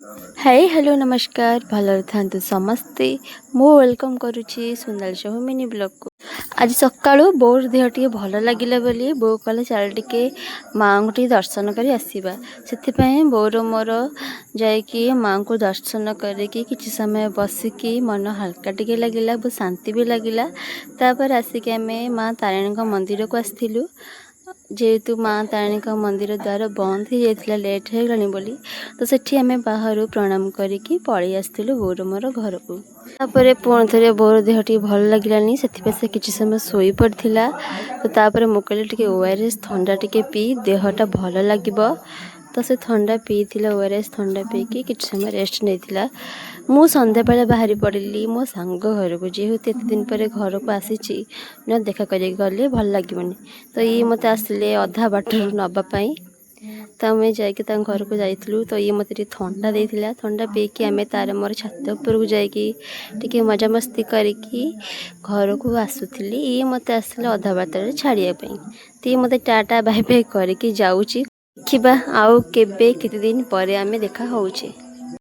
High, hello, ନମସ୍କାର। ଭଲରେ ଥାନ୍ତୁ ସମସ୍ତେ। ମୁଁ welcome କରୁଛି ସୋନାଲି ସାହୁ ମିନି ବ୍ଲଗ୍କୁ। ଆଜି ସକାଳୁ ବୋଉର ଦେହ ଟିକେ ଭଲ ଲାଗିଲା ବୋଲି ବୋଉ କହିଲା, ଚାଲ ଟିକେ ମାଆଙ୍କୁ ଟିକେ ଦର୍ଶନ କରି ଆସିବା। ସେଥିପାଇଁ ବୋଉର ମୋର ଯାଇକି ମାଆଙ୍କୁ ଦର୍ଶନ କରିକି କିଛି ସମୟ ବସିକି ମନ ହାଲକା ଟିକେ ଲାଗିଲା, ବହୁତ ଶାନ୍ତି ବି ଲାଗିଲା। ତାପରେ ଆସିକି ଆମେ ମା ତାରିଣୀଙ୍କ ମନ୍ଦିରକୁ ଆସିଥିଲୁ। ଯେହେତୁ ମା ତାରିଣୀଙ୍କ ମନ୍ଦିର ଦ୍ୱାର ବନ୍ଦ ହେଇଯାଇଥିଲା ଲେଟ୍ ହେଇଗଲାଣି ବୋଲି, ତ ସେଠି ଆମେ ବାହାରୁ ପ୍ରଣାମ କରିକି ପଳେଇ ଆସିଥିଲୁ ବୋଉର ମୋର ଘରକୁ। ତାପରେ ପୁଣି ଥରେ ବୋଉର ଦେହ ଟିକେ ଭଲ ଲାଗିଲାନି, ସେଥିପାଇଁ ସେ କିଛି ସମୟ ଶୋଇ ପଡ଼ିଥିଲା। ତ ତାପରେ ମୁଁ କହିଲି, ଟିକେ ଓଆରଏସ୍ ଥଣ୍ଡା ଟିକେ ପିଇ, ଦେହଟା ଭଲ ଲାଗିବ। ତ ସେ ଥଣ୍ଡା ପିଇଥିଲା। ଓଆରଏସ୍ ଥଣ୍ଡା ପିଇକି କିଛି ସମୟ ରେଷ୍ଟ ନେଇଥିଲା। ମୁଁ ସନ୍ଧ୍ୟାବେଳେ ବାହାରି ପଡ଼ିଲି ମୋ ସାଙ୍ଗ ଘରକୁ। ଯେହେତୁ ଏତେ ଦିନ ପରେ ଘରକୁ ଆସିଛି, ନ ଦେଖା କରିବାକୁ ଗଲେ ଭଲ ଲାଗିବନି। ତ ଇଏ ମୋତେ ଆସିଲେ ଅଧା ବାଟରୁ ନେବା ପାଇଁ। ତ ଆମେ ଯାଇକି ତାଙ୍କ ଘରକୁ ଯାଇଥିଲୁ। ତ ଇଏ ମୋତେ ଟିକେ ଥଣ୍ଡା ଦେଇଥିଲା। ଥଣ୍ଡା ପିଇକି ଆମେ ତାର ମୋର ଛାତ ଉପରକୁ ଯାଇକି ଟିକେ ମଜାମସ୍ତି କରିକି ଘରକୁ ଆସୁଥିଲି। ଇଏ ମୋତେ ଆସିଲେ ଅଧା ବାଟରେ ଛାଡ଼ିବା ପାଇଁ। ତ ଇଏ ମୋତେ ଟାଟା ବାଇ ବାଇ କରିକି ଯାଉଛି। ଦେଖିବା ଆଉ କେବେ, କେତେ ଦିନ ପରେ ଆମେ ଦେଖା ହେଉଛେ।